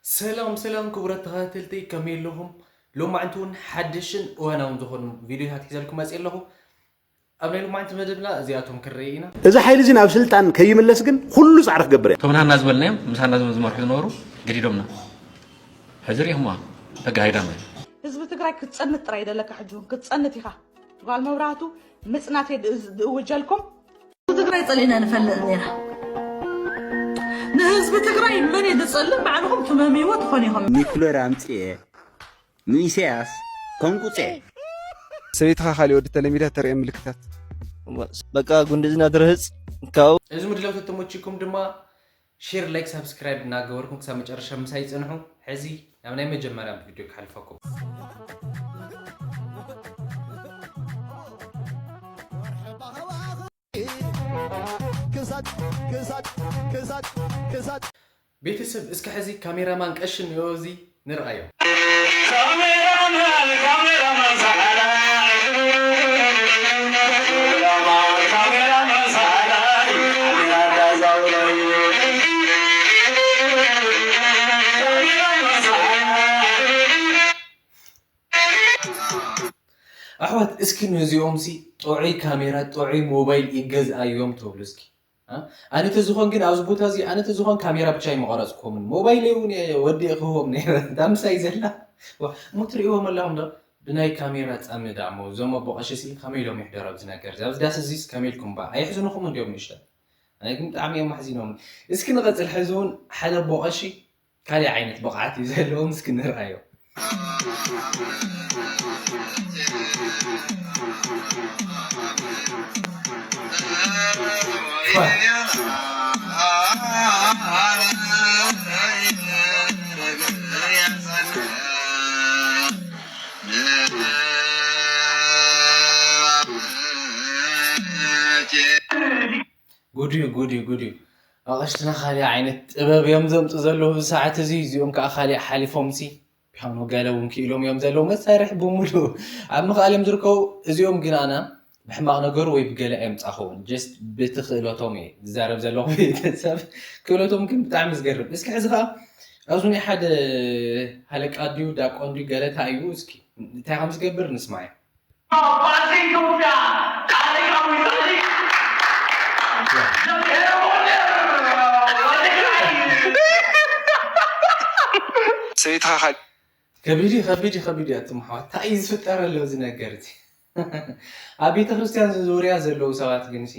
ሰላም ሰላም ክቡራት ተኸታተልቲ፣ ከመይ ኣለኹም? ሎማዕንቲ እውን ሓደሽን እዋናውን ዝኾኑ ቪድዮታት ሒዘልኩም መፅእ ኣለኹ። ኣብ ናይ ሎማዕንቲ መደብና እዚኣቶም ክንርኢ ኢና። እዚ ሓይሊ እዚ ናብ ስልጣን ከይምለስ ግን ኩሉ ፃዕሪ ክገብር እየ። እቶም ንሃና ዝበልናዮም፣ ምስ ሃና ዝመርሑ ዝነበሩ ገዲዶምና። ሕዚ ሪኢኹምዋ፣ ተጋሂዳ ማለት። ህዝቢ ትግራይ ክትፀንት ጥራይ ደለካ፣ ሕጂ እውን ክትፀንት ኢኻ። ጓል መብራህቱ ምፅናት እየ ድእውጀልኩም። ህዝቢ ትግራይ ፀሊእና ንፈልጥ ነይራ። ንህዝቢ ትግራይ መን እየ ዝፀልእ? ባዕልኹም ትመምይዎ ትኾኑ ኢኹም። ኒኩለር ኣምፅኤ ንኢሳያስ ከንቁፀ። ሰበይትኻ ካልእ ወዲ ተለሚዳ ተርእየ ምልክታት። በቃ ጉንድዝና ድርህፅ ካብኡ እዚ ምድላው ተተመችኩም ድማ ሼር፣ ላይክ፣ ሳብስክራይብ እናገበርኩም ክሳብ መጨረሻ ምሳይ ይፅንሑ። ሕዚ ናብ ናይ መጀመርያ ቪድዮ ክሓልፈኩም። ቤተሰብ እስኪ ሕዚ ካሜራማን ቀሽን ንዮ እዚ ንርኣዮ። ኣሕዋት እስኪ ነዚኦም ሲ ጥዑይ ካሜራ ጥዑይ ሞባይል ይገዝኣዮም ተብሉ እስኪ። ኣነ ተዝኾን ግን ኣብዚ ቦታ እዚ ኣነ ተዝኾን ካሜራ ብቻ ይመቐረፅኩምን ሞባይል እውን ወዲ ክህቦም ነይረ። ዳምሳይ ዘላ እሞ ትርእዎም ኣለኹም ዶ? ብናይ ካሜራ ፃምዳ እሞ እዞም ኣቦ ቀሺ ሲ ከመይ ኢሎም ይሕደሩ ኣብዚ ነገር ኣብዚ ዳስ እዚስ ከመይ ኢልኩም ባ ኣይሕዝንኹም እንዲዮም ንእሽተን ኣነ ግን ብጣዕሚ እዮም ኣሕዚኖም። እስኪ ንቐፅል ሕዚ እውን ሓደ ኣቦ ቀሺ ካሊእ ዓይነት ብቕዓት እዩ ዘለዎም እስኪ ንርኣዮ። ጉድ እዩ ጉድ እዩ ጉድ እዩ። ኣቐሽትና ካሊእ ዓይነት ጥበብ እዮም ዘምፁ ዘለዉ እዚ ሰዓት እዚ። እዚኦም ከዓ ካሊእ ሓሊፎም ሲ ፒያኖ ገለ እውን ክኢሎም እዮም ዘለዉ መሳርሒ ብምሉ ኣብ ምኽኣል እዮም ዝርከቡ። እዚኦም ግን ኣና ብሕማቕ ነገሩ ወይ ብገለ እዮም ፃኸውን ጀስት ብቲ ክእለቶም እየ ዝዛረብ ዘለኹ ቤተሰብ። ክእለቶም ግን ብጣዕሚ ዝገርም። እስኪ ሕዚ ከዓ ኣብዚ ናይ ሓደ ሃለቃ ድዩ ዳቆን ድዩ ገለ እንታይ እዩ እስኪ እንታይ ከም ዝገብር ንስማዕ። ጳጳስ ኢትዮጵያ ታሪካዊ ጥሪ ሰበይትኻ ካል ከቢድ እዩ ከቢድ እዩ ከቢድ እዩ ኣቱም ኣሕዋት እንታይ እዩ ዝፍጠር ኣሎ እዚ ነገር እዚ ኣብ ቤተ ክርስቲያን ዙርያ ዘለዉ ሰባት ግን ሲ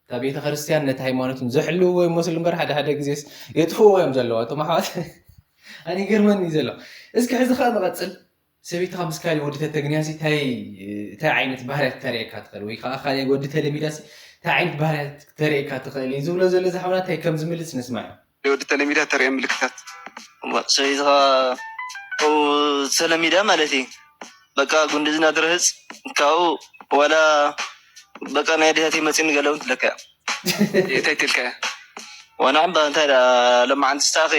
እታ ቤተ ክርስቲያን ነቲ ሃይማኖትን ዘሕልውዎ ይመስሉ እምበር ሓደ ሓደ ግዜስ የጥፍዎ እዮም ዘለዋ እቶም ኣሕዋት ኣነ ይገርመኒ እዩ ዘሎ እስኪ ሕዚ ከዓ ንቐፅል ሰበይትኻ ምስ ካሊእ ወዲ ተተግንያ ሲ እንታይ እንታይ ዓይነት ባህርያት ክተርእየካ ትኽእል ወይ ከዓ ካሊእ ወዲ ተለሚዳ ሲ እንታይ ዓይነት ባህርያት ክተርእየካ ትኽእል እዩ ዝብሎ ዘሎ እዚ ሓውና እንታይ ከም ዝምልስ ንስማዕ እዩ ወዲ ተለሚዳ ተርእየ ምልክታት ሰበይትኻ ተለሚዳ ማለት እዩ በቃ ጉንድዝና ድርህፅ ካብኡ ዋላ በቃ ናይ ኣዴታት መፂኒ ገለውን ትለካ እንታይ ትልካ ዋና እምባ እንታይ ዳ ለማዓንቲ ስታኸ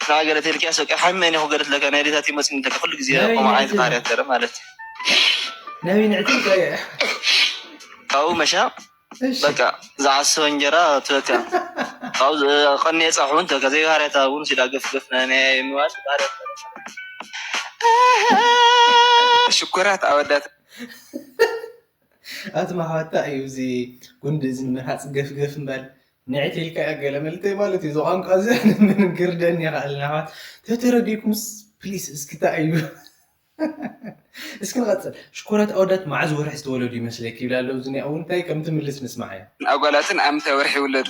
ንዓ ገለ ተልክያ ሰቀ ሓመን ይኹ ገለ ትለካ ናይ ኣዴታት መፂኒ ትለካ ኩሉ ግዜ ከምኡ ዓይነት ባህርያት ገለ ማለት እዩ ናበይ ንዕትልካ እያ ካብኡ መሻ በቃ ዝዓሰወ እንጀራ ትበካ ካብኡ ቀንየ ፃሑ እውን ትበካ ዘይባህርያታ እውን ሲዳ ገፍገፍ ናይ ምባል ባህርያት ሽኮራት ኣወዳት ኣቲ ማሕዋታ እዩ እዚ ጉንዲ እዚ ንምርሃፅ ገፍገፍ እምበል ንዕት ኢልካ እያ ገለ መልተይ ማለት እዩ እዚ ቋንቋ እዚ ምንም ግርደን ይኽእል ናባት ተተረዲኩምስ ፕሊስ እስክታ እዩ እስኪ ንቐፅል ሽኮራት ኣወዳት መዓዝ ወርሒ ዝተወለዱ ይመስለክ ይብል ኣሎ እዚ ኒኣ እውን እንታይ ከም ትምልስ ንስማዕ እያ ኣጓላትን ኣብ ምንታይ ወርሒ ይውለዱ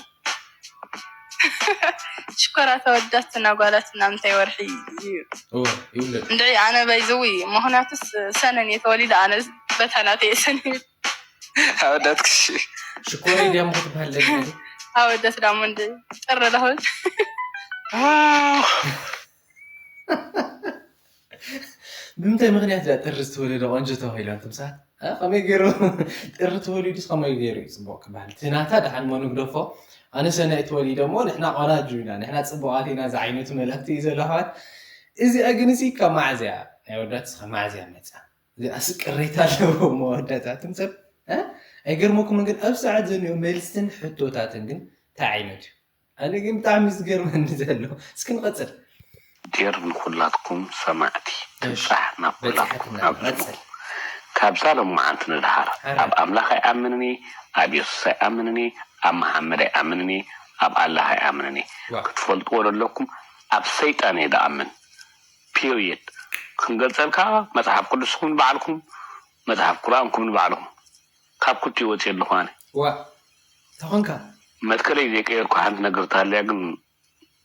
ሽኮራት ኣወዳትን ኣጓላትን ኣብ ምንታይ ወርሒ እዩ እወ ይውለዱ እንድዒ ኣነ ባይዘዊ ምክንያቱስ ሰነን እየ ተወሊደ ኣነ በታ ናተይ እየ ሰነ ኣወዳት ክሺ ሽኮር ድያም ክትበሃል ለግዲ ኣወዳት ዳሞ እንድ ጥሪ ለኹል ብምንታይ ምክንያት ዳ ጥሪ ዝተወለደ ቆንጆ ተባሂሉ ኣንቱም ሰባት ከመይ ገይሩ ጥሪ ተወሊዱስ ከመይ ገይሩ እዩ ፅቡቅ ክበሃል እቲ ናታ ደሓን መኑ ግደፎ ኣነ ሰነ እትወሊደ እሞ ንሕና ቆናጁ ኢና ንሕና ፅቡቃት ኢና ዝዓይነቱ መልእክቲ እዩ ዘሎ ኣሕዋት እዚኣ ግን እዚ ካብ መዓዝያ ናይ ወዳት ካብ መዓዝያ መፃ እዚኣስ ቅሬታ ኣለዎ መወዳእታ ኣቱም ሰብ ኣይገርመኩምን ግን ኣብ ሰዓት ዘኒኦ መልስትን ሕቶታትን ግን እንታይ ዓይነት እዩ ኣነ ግን ብጣዕሚ ዝገርመኒ ዘሎ እስኪ ንቐፅል ዴር ንኹላትኩም ሰማዕቲ ትብጻሕ ናብ ኩላትኩም። ካብ ሳሎም መዓንቲ ንድሓር ኣብ ኣምላኽ ኣይኣምንን እየ፣ ኣብ የሱስ ኣይኣምንን እየ፣ ኣብ መሓመድ ኣይኣምንን እየ፣ ኣብ ኣላህ ኣይኣምንን እየ። ክትፈልጥዎ ዘለኩም ኣብ ሰይጣን እየ ዝኣምን። ፒሪየድ። ክንገልጸልካ መጽሓፍ ቅዱስኩም ንባዕልኩም፣ መጽሓፍ ቁርኣንኩም ንባዕልኩም። ካብ ኩቲ ወጽየ ኣለኹ ኣነ። ዋ ተኾንካ መትከለይ ዘይቀየርኩ ሓንቲ ነገር ተሃልያ ግን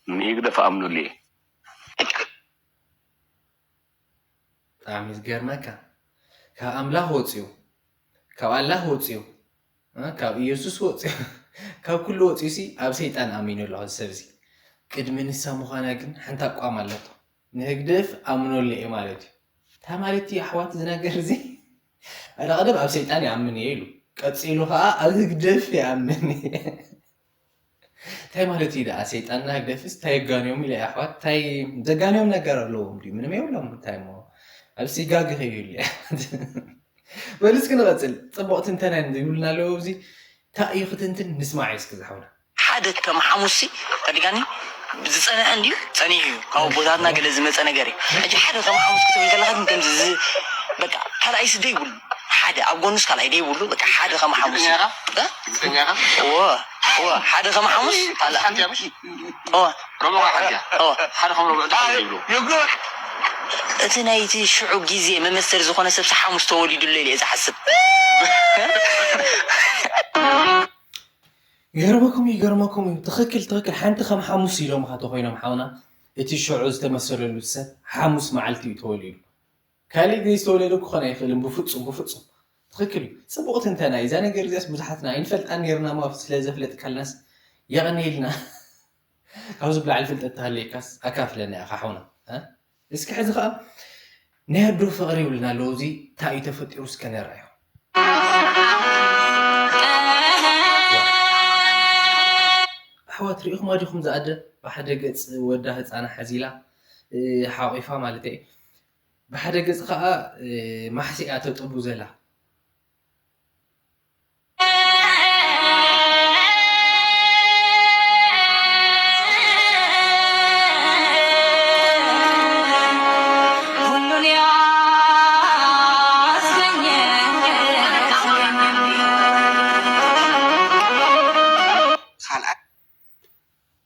ንህግደፍ ኣምነሉ እየ። ብጣዕሚ ዝገርመካ ካብ ኣምላኽ ወፅዩ ካብ ኣላህ ወፅዩ እ፣ ካብ ኢየሱስ ወፅዩ ካብ ኩሉ ወፅዩ ሲ ኣብ ሰይጣን ኣሚኑ ኣሎ እዚ ሰብ እዚ። ቅድሚ ንሳ ምዃና ግን ሓንቲ ኣቋም ኣለቶ። ንህግደፍ ኣምነሉ እየ ማለት እዩ። እንታይ ማለት እዩ ኣሕዋት እዚ ነገር እዚ? ሓደ ቀደም ኣብ ሰይጣን ይኣምን እየ ኢሉ ቀፂሉ ከዓ ኣብ ህግደፍ ይኣምን እየ። እንታይ ማለት እዩ ደኣ ሰይጣንና ህግደፍስ እንታይ የጋንዮም ኢለ ኣሕዋት እንታይ ዘጋንዮም ነገር ኣለዎም ድዩ ምንም የብሎም እንታይ ሞ ኣብ ሲጋግ ከይብሉ በሉ እስኪ ንቐፅል ፅቡቕ ትንተና ይብሉና ኣለዉ ኣብዚ እንታይ እዩ ክትንትን ንስማዕ እዩ እስኪ ዝሓውና ሓደ ከም ሓሙስ ሲ ተደጋኒ ዝፀንሐ እንድዩ ፀኒሑ እዩ ካብ ኣቦታትና ገለ ዝመፀ ነገር እዩ ሕጂ ሓደ ከም ሓሙስ ክትብል ከለካ ግን ከምዚ ዝ- በቃ ካልኣይ ስ ደይብሉ ሓደ ኣብ ጎኑስ ካልኣይ ደይብሉ በቃ ሓደ ከም ሓሙስ እዩ። እ? እወ እወ ሓደ ከም ሓሙስ ካልኣ እወ እወ ሓደ ከም ረብዑ እንታይ ይብሉ እቲ ናይቲ ሽዑ ግዜ መመሰል ዝኾነ ሰብሲ ሓሙስ ተወሊዱሎ ኢለ እየ ዝሓስብ ይገርመኩም እዩ ይገርመኩም እዩ ትኽክል ትኽክል ሓንቲ ከም ሓሙስ ኢሎም ካ ተኮይኖም ሓውና እቲ ሽዑ ዝተመሰለሉ ሰብ ሓሙስ መዓልቲ እዩ ተወሊዱ ካሊእ ግዜ ዝተወለደ ክኾን ኣይኽእልን ብፍፁም ብፍፁም ትኽክል እዩ ፅቡቕ ትንተና እዩ እዛ ነገር እዚያስ ብዙሓትና ኣይንፈልጣን ነርና ማ ስለ ዘፍለጥካልናስ የቐንየልና ካብዚ ብላዕሊ ፍልጠት ተሃልየካስ ኣካፍለና ኢኻ ሓውና እስኪ ሕዚ ከዓ ናይ ኣዶ ፍቕሪ ይብልና ኣለዉ እዚ እንታይ እዩ ተፈጢሩ እስከ ነርኣዮ ኣሕዋት ሪኢኹማ ዲኹም ዝኣደ ብሓደ ገፅ ወዳ ህፃና ሓዚላ ሓቂፋ ማለት እየ ብሓደ ገፅ ከዓ ማሕሲኣ ተጠቡ ዘላ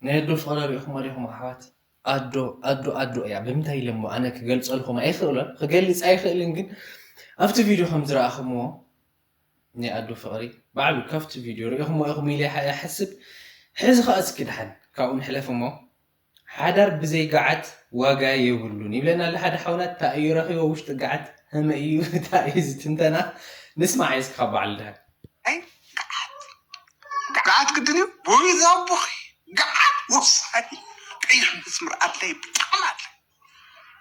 ናይ ኣዶ ፍቕሪ ሪኢኹሞ ዲኹም ኣሕዋት? ኣዶ ኣዶ ኣዶ እያ። ብምንታይ ኢለ እሞ ኣነ ክገልፀልኩም ኣይኽእሎን፣ ክገልፅ ኣይኽእልን። ግን ኣብቲ ቪድዮ ከም ዝረኣኹምዎ ናይ ኣዶ ፍቕሪ ባዕሉ ካብቲ ቪድዮ ሪኢኹምዎ ኢኹም ኢለ ይሓ- ይሓስብ። ሕዚ ኸዓ እስኪ ደሓን ካብኡ ንሕለፍ እሞ ሓዳር ብዘይ ገዓት ዋጋ የብሉን ይብለና ኣሎ ሓደ ሓውና። እንታይ እዩ ረኺቦ ውሽጢ ገዓት? ከመይ እዩ? እንታይ እዩ እዚ ትንተና? ንስማዕ እስኪ ካብ ባዕሉ ደሓን። ኣይ ገዓት ገዓት ግድን እዩ። ወይ ዛቡኺ ገዓት ወሳኒ ቀይሕ መስመር ኣድላይ ብጣዕሚ ኣድላይ።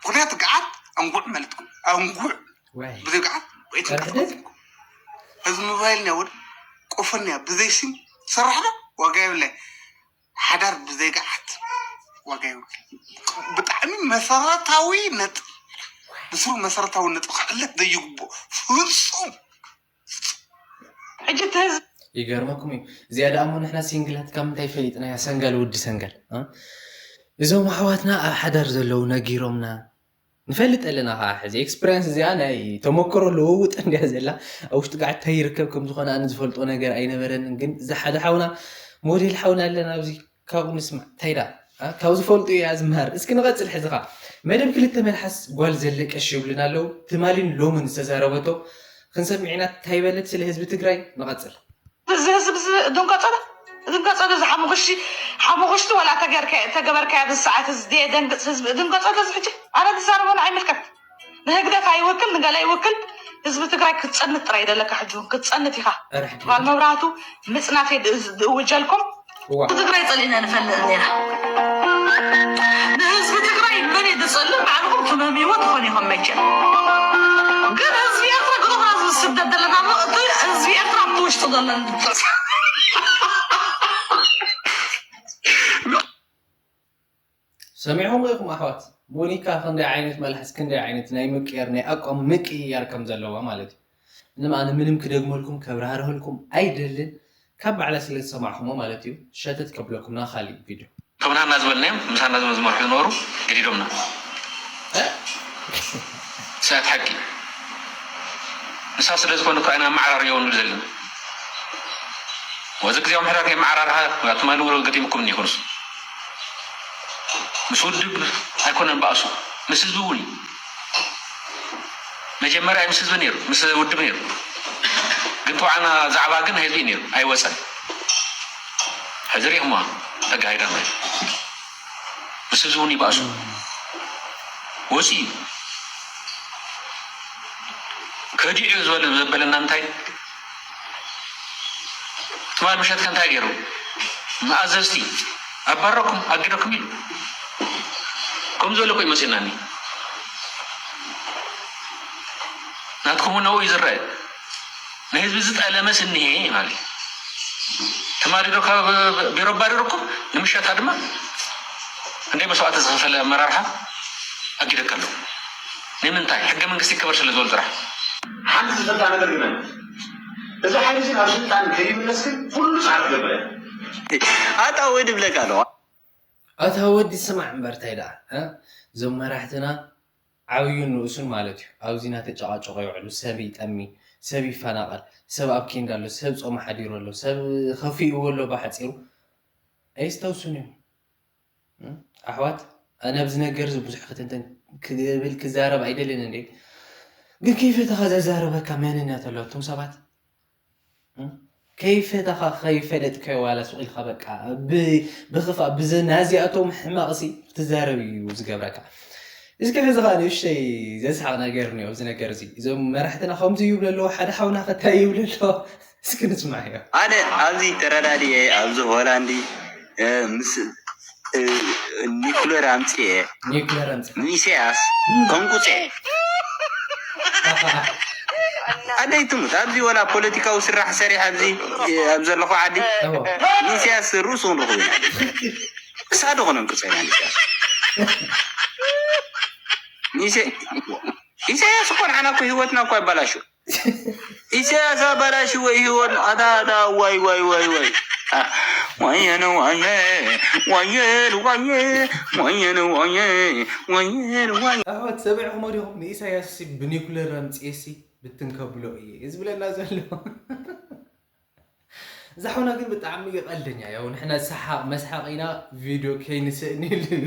ምኽንያቱ ገዓት ኣንጉዕ ማለት እዩ። ኣንጉዕ ወይ ብዘይ ገዓት ወይ ተረሕደ? ትንቀሳቐስ እኮ። እዚ ሞባይል ኒያ ወድ ቆፈል ኒያ ብዘይ ሲም ሰራሕ ዶ ዋጋ የብላይ። ሓዳር ብዘይ ገዓት ዋጋ የብሉ። ብጣዕሚ መሰረታዊ ነጥቢ ብስሩ መሰረታዊ ነጥቢ ክዕለት ዘይግብኦ ፍፁም ሕጂ እቲ ህዝቢ ይገርመኩም እዩ እዚኣ ደኣ እሞ ንሕና ሲንግላት ካብ ምንታይ ፈሊጥናያ ሰንጋል ወዲ ሰንጋል እ? እዞም ኣሕዋትና ኣብ ሓዳር ዘለዉ ነጊሮምና ንፈልጥ ኣለና ከዓ ሕዚ ኤክስፐሪንስ እዚኣ ናይ ተመክሮ ልውውጥ እንድያ ዘላ ኣብ ውሽጢ ከዓ እንታይ ይርከብ ከም ዝኾነ ኣነ ዝፈልጦ ነገር ኣይነበረንን ግን እዚ ሓደ ሓውና ሞዴል ሓውና ኣለና ኣብዚ ካብኡ ንስማዕ እንታይ ዳ ካብ ዝፈልጡ እያ ዝምሃር እስኪ ንቐፅል ሕዚ ከዓ መደብ ክልተ መልሓስ ጓል ዘለቀሽ ይብሉና ኣለዉ ትማሊን ሎምን ዝተዛረበቶ ክንሰምዕ ኢና እንታይ በለት ስለ ህዝቢ ትግራይ ንቐፅል እዚ ህዝቢ እዚ ድንገፀለ ድንገፀለ እዚ ሓሙኽሽቲ ሓሙኽሽቲ ዋላ ተገበርካዮ እዚ ሰዓት እዚ ደንግፅ ህዝቢ ድንገፀለ እዚ ሕጂ ኣነ ዝዛረቦ ንዓይ ምልከት ንህግደፍ ኣይውክል ንገለ ይውክል ህዝቢ ትግራይ ክትፀንት ጥራይ ደለካ ሕጂ እውን ክትፀንት ኢኻ ጓል መብራህቱ ምፅናት እውጀልኩም ትግራይ ፀሊእና ንፈልጥ ኔራ ንህዝቢ ትግራይ መን እዩ ዝፀልእ ባዕልኹም ትመምይዎ ትኾን ኢኹም መቸም ግን ህዝቢ ኤርትራ ግሩፕና ዝስደድ ዘለና እቲ ህዝቢ ኤርትራ ኣብቲ ውሽጢ ዘሎ ንጥቅስ ሰሚዕኹም ኢኹም ኣሕዋት ሞኒካ ክንደይ ዓይነት መልሓስ ክንደይ ዓይነት ናይ ምቅያር ናይ ኣቋም ምቅይያር ከም ዘለዋ ማለት እዩ ምንም ኣነ ምንም ክደግመልኩም ከብራህርህልኩም ኣይደልን ካብ ባዕላ ስለ ዝሰማዕኹሞ ማለት እዩ ሸተት ከብለኩም ናብ ካሊእ ቪድዮ ከምናና ዝበልናዮም ምሳና ዝመ- ዝመርሑ ዝነበሩ ገዲዶምና። ሰት ሓቂ ንሳ ስለ ዝኾነ እኮ ኣይና ኣመዓራርዮ ንብል ዘለና። ወዚ ግዜ ምሕዳር ከይመዓራርሃ ትማሊ ውረድ ገጢምኩም እኒኹ ንሱ ምስ ውድብ ኣይኮነን ባእሱ፣ ምስ ህዝቢ እውን እዩ። መጀመርያ ምስ ህዝቢ ነይሩ፣ ምስ ውድብ ነይሩ። ግን ተባዕና ዛዕባ ግን ህዝቢ ነይሩ ኣይወፀን። ሕዚ ሪኹማ ተጋሂዳ ማለት ምስ ህዝቢ እውን ይባእሱ ወፂ እዩ። ከዲዑ ዝበለ ዘበለና እንታይ ትማል ምሸት ከ እንታይ ገይሩ? መኣዘዝቲ ኣባረኩም ኣጊደኩም ኢሉ ከም ዘሎ ኮ ይመፅናኒ። ናትኩም እውን ኣብኡ እዩ ዝረአ። ንህዝቢ ዝጠለመስ እኒሄ ማለት እዩ። ትማሊ ዶ ካብ ቢሮ ኣባሪሩኩም ንምሸታ ድማ እንደ መስዋዕቲ ዝኸፈለ ኣመራርሓ ኣጊደካ ኣለኹ። ንምንታይ? ሕገ መንግስቲ ይከበር ስለ ዝበሉ ጥራሕ። ሓንቲ ዝፈልጣ ነገር ግን ኣለ። እዚ ሓይሊ እዚ ናብ ስልጣን ከይምለስ ግን ኩሉ ፃዕሪ ክገብር እየ። ኣታ ወዲ ብለካ ኣለዋ። ኣታ ወዲ ስማዕ እምበር እንታይ ደኣ፣ እ? እዞም መራሕትና ዓብዩን ንኡሱን ማለት እዩ። ኣብዚ እናተጨቓጨቑ ይውዕሉ። ሰብ ይጠሚ፣ ሰብ ይፈናቐል፣ ሰብ ኣብ ኬንዳ ኣሎ፣ ሰብ ጾሙ ሓዲሩ ኣሎ፣ ሰብ ኸፊእዎ ኣሎ። ብሓጺሩ ኣየስታውሱን እዮም። እ? ኣሕዋት፣ ኣነ ኣብዚ ነገር እዚ ብዙሕ ክትንትን ክብል ክዛረብ ኣይደልን እንዴ። ግን ከይፈተኻ ዘዛረበካ መንነት ኣሎ። እቶም ሰባት እ? ከይፈተኻ ከይፈለጥካዮ ዋላ ሱቕ ኢልካ በቃ ብ- ብኽፋ ብዘ- ናዚኣቶም ሕማቕ ሲ ክትዛረብ እዩ ዝገብረካ። እስኪ ሕዚ ኸዓ ንእሽተይ ዘስሓቕ ነገር እኒኦ ኣብዚ ነገር እዚ። እዞም መራሕትና ከምዚ ይብሉ ኣለዉ፣ ሓደ ሓውና ኸ እንታይ ይብሉ ኣለዉ? እስኪ ንስማዕዮ። ኣነ ኣብዚ ተረዳዲኤ ኣብዚ ሆላንዲ እ፣ ምስ እ፣ ኒኩለር ኣምፅኤ ኒኩለር ኣምፅኤ ንኢሳያስ ከንቁፀ ኣደይ ትሙት ኣብዚ ወላ ፖለቲካዊ ስራሕ ሰሪሕ ኣብዚ እ፣ ኣብ ዘለኹ ዓዲ እዎ። ንኢሳያስ ርእሱ ክንረኽቡ ኢና። ክሳዱ ክነንቅፀ ኢና ንኢሳያስ። ንኢሳ- ኢሳያስ እኮ ንዓና እኮ ህይወትና እኮ ኣባላሹ። ኢሳያስ ኣባላሽዎ ህይወት ኣታ ኣታ ዋይ ዋይ ዋይ ዋይ። አ፣ ዋየነ ዋየ፣ ዋየን ዋየ፣ ዋየነ ዋየ፣ ዋየን ዋየ። ኣሕዋት ሰሚዕኹሞ ዲኹም? ንኢሳያስ ሲ ብኒኩለር ኣምፅኤ ሲ ብትን ከብሎ እየ እዩ ዝብለና ዘሎ። እዛ ሓውና ግን ብጣዕሚ እዩ ቀልደኛ። ያው ንሕና ሰሓቕ መስሓቕ ኢና፣ ቪድዮ ከይንስእን ኢሉ እዩ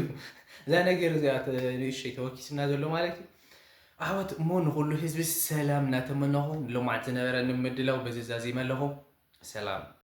እዛ ነገር እዚኣ ተ- ንእሽተይ ተወኪስና ዘሎ ማለት እዩ። ኣሕዋት እሞ ንኹሉ ህዝቢ ሰላም እናተመነኹ ሎማዓት ዝነበረኒ ምድላው በዚ ዛዚመ ኣለኹ። ሰላም።